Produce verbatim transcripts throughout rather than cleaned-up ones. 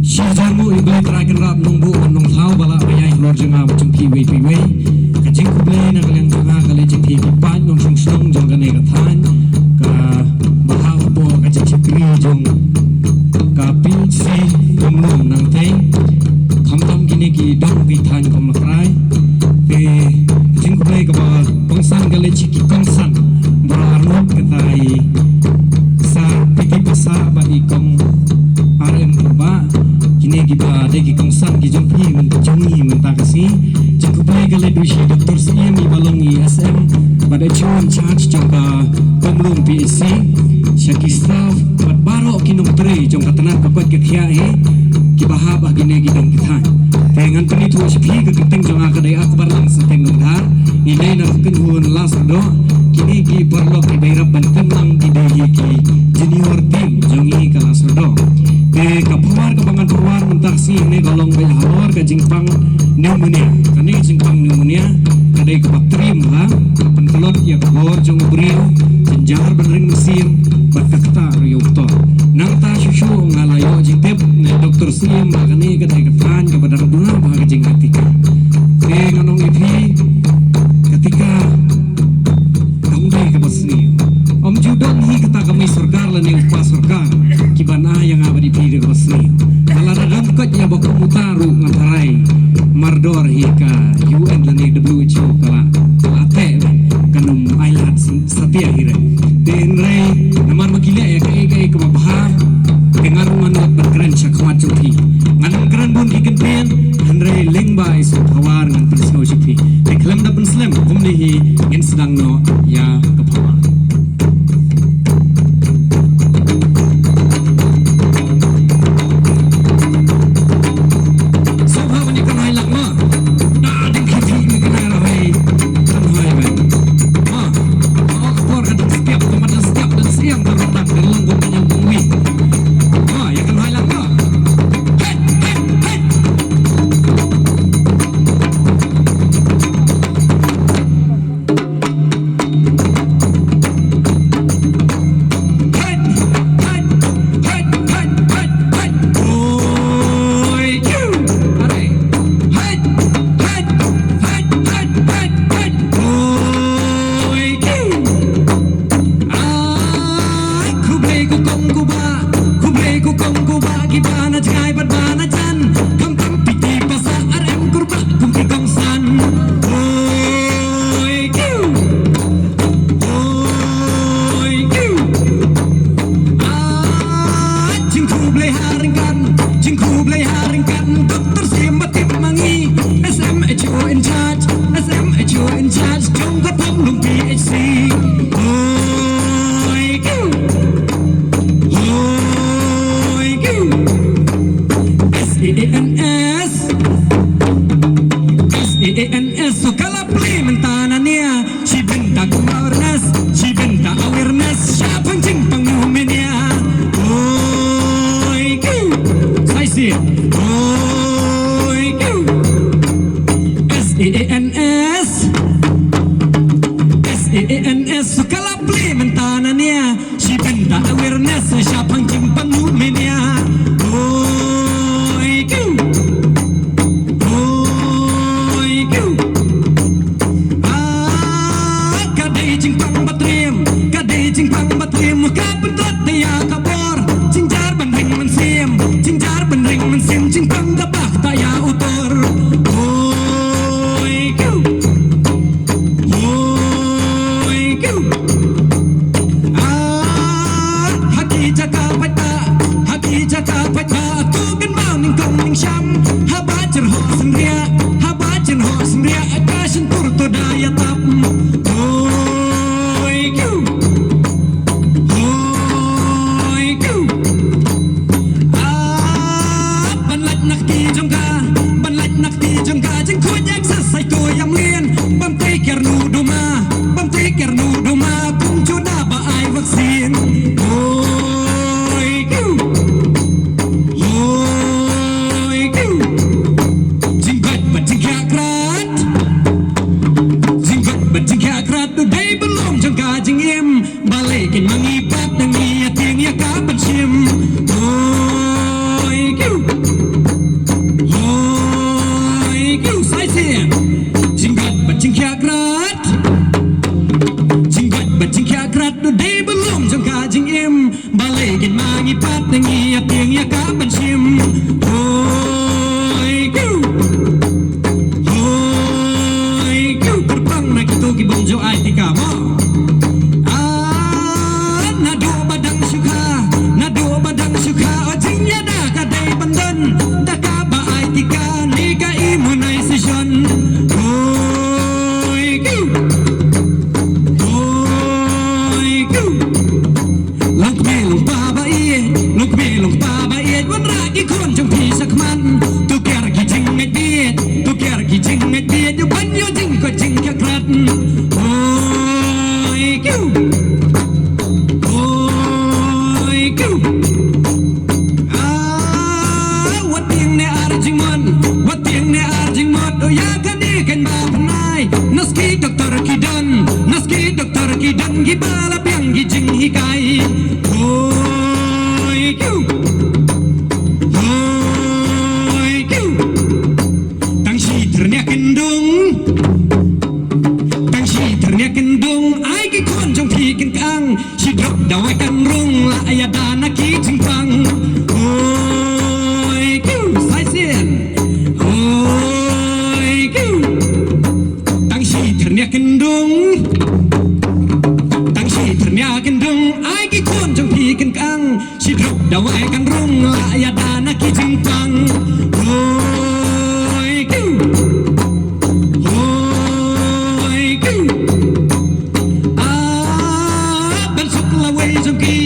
Shi hajar nguh ïa U Blei Trai Kynrad Nongbuh bad Nongthaw ba la pynïaid halor jong nga bad jong phi iwei pa iwei. Ka jingkhublei na ka liang jong nga ka leit jong phi ki paid nongshong shnong jong kane ka thaiñ, ka bha hapoh ka jingshakri jong ka P H C Kumlum nangtei, khamtam kine ki dong ki thaiñ Kumlakrai. Te ka jingkhublei kaba kongsan ka leit sha ki kongsan baroh arngut, kata i Sir P T Passah bad i Kong R M Kurbah, kine kiba dei ki kongsan ki jong phi mynta, jong ngi mynta ka sngi. Jingkhublei ka leit sha i Doctor Syiem iba long i S M bad H O in charge jong ka Kumlum P H C, sha ki staff bad baroh ki nongtrei jong ka tnat ka koit ka khiah hi, kiba hap ha kine ki dong ki thaiñ. Te ngan pynithuh sha phi, ka kyrteng jong nga ka dei Akbar Langsateng Nongdhar, ngi dei na ka kynhun La Syrdoh. Kine ki paralok kiba ïarap ban kren lang ki dei hi ki junior team jong ngi ka La Syrdoh. Te ka power kaba ngan power mynta ka sngi ne ka long beit halor ka jingpang pneumonia. Kane ka jingpang pneumonia ka dei kaba triem ha, ka pyntlot ïa ka bor jong u briew, jynjar ban ring mynsiem bad ka ktah ruh ïa u ktor. Nangta shuh shuh nga la ïoh jingtip na i Doctor Syiem ba kane ka dei ka thaiñ kaba dang duna bha ka jingaitika. Te ngan ong ïa phi, ka tika kam dei kaba sniew. Ym ju don hi kata ka mei sorkar lane u kpa sorkar kiban ai ïa nga bad ïa phi da kaba sniew. Lada don koit ïa ba kum uta ruh ngan tharai mardor hi ka U N lane W H O ka la, ka la teh, kan ym ailad satia hi re. Te hynrei namar ba ki leh ïa kaei kaei kaba bha, te nga ruh ngan nud ban kren sha khmat jong phi. Ngan ym kren bun ki kyntien, hynrei lyngba i sohphawar ngan pynsngew sha phi. Te khlem da pynslem kumne hi, ngin sdang noh ïa ka phawar. Sohphawar ni kan hai lak ma. Da ding ki phi ni kan hai ra hai. Kan hai ma. Ma. Ma, ka por ka dang step, ka ma dang step, dang siang, ka rong dang, ka long, ka ma nyam, ka wi. Ma, ïa kan hai lak ma. Ai, khublei ko kong ko bah, khublei ko kong ko bah, kiba na jngai bad ba na jan. Khamtam phi ki pasa ar em kurbah kum ki kongsan. Oi, kiu. Oi, kiu. Ah, jingkhublei ha ryngkat, jingkhublei ha ryngkat, Doctor Syiem ba tip ma ngi, S M H O in charge, S M H O in charge, jong ka Kumlum P H C. Oi, kiu. Oi, kiu. S E A N S. S E A N S, so ka la plie mynta na nia. Shibynta awareness, shibynta awareness, shaphang jingpang pneumonia. Oi, kiu. Sai si. Oi, kiu. S E A N S. S E A N S, so ka la plie mynta na nia. Shibynta awareness shaphang jingpang pneumonia. Oi, kiu. Oi, kiu. Ah, ka dei jingpang ba triem, ka dei jingpang ba triem, ka pyntlot ïa ka bor. Jynjar ban ring mynsiem, jynjar ban ring mynsiem, jingpang ka bah ta ïa u tor. Oi, kiu. Oi, kiu. Ah, ha ki jaka pait ba, ha ki jaka pait ba, tu kan ba nyngkong nyngsham. Haba jyrhoh synriah, haba jyrhoh synriah, ka shyntur to da ïa tap. Oi, kiu. Ai tika mo. Ah, naduh ba dang shu kha, naduh ba dang shu kha, o jingïada ka dei ban don. Da kaba ai tika ne ka immunization. Hoi kiu. Hoi kiu. Long kmie long kpa ba ïeit, long kmie long kpa ba ïeit, wanrah ki khun jong phi shakhmat. To kiar ki jingngeit bieit, to kiar ki jingngeit bieit, ïa ban ïoh jingkoit jingkyrkhat. Hoi kiu. Hoi kiu. Ah, wat tieng ne ar jingmut, wat tieng ne ar jingmut, oh ïa kane kan ba pynai. Naski doktor ki don, naski doktor ki don, kiba la biang ki jinghikai. Hoi kiu. Hoi kiu. Tang shi tyrnia kyndung. Tang shi tyrnia kyndung. Ai ki khun jong phi kin kang. Shi drop dawai kan rung la ïada na ki jingpang. Hoi kiu. Sai sien. Hoi kiu. Tang shi tyrnia kyndung. Tang shi tyrnia kyndung. Ai ki khun jong phi kin kang. Shi drop dawai kan rung la ïada na ki jingpang. Hoi kiu. Hoi kiu. Ah, ban suk lawei jong ki,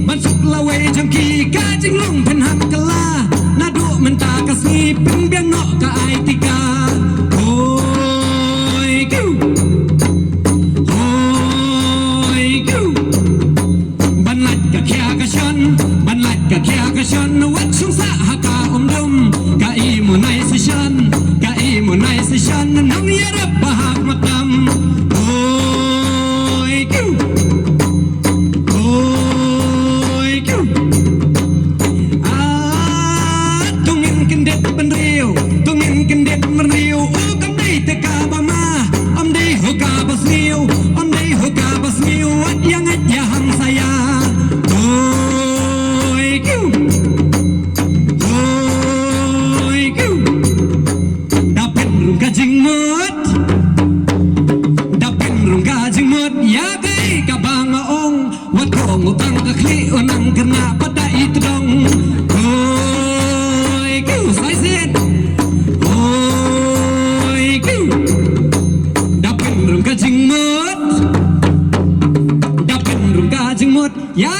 ban suk lawei jong ki, ka jinglong pynhap kylla. Naduh mynta ka sngi pynbiang noh ka ai tika. Hoi kiu. Hoi kiu. Ban lait ka khia ka shon, ban lait ka khia ka shon, wat shong sah ha ka umdum. Ka immunization, ka immunization, nang ïarap ba hap matam. Hoi kiu. Hoi kiu. Ah, to ngin kyndit bynriew, to ngin kyndit bynriew. Oh, kam dei te kaba ma, ym dei ho kaba sniew, ym dei ho kaba sniew. Wat ïa ngeit ïa hangsaia. Hoi kiu. Hoi kiu. Da pynrung ka jingmut. Da pynrung ka jingmut. Ïa kaei kaba nga ong. Wat ong u tang ka khlieh u nang kyrngah pat da i tdong. Hoi kiu, sai sien. Hoi kiu. Da pynrung ka jingmut. Da pynrung ka jingmut. Ïa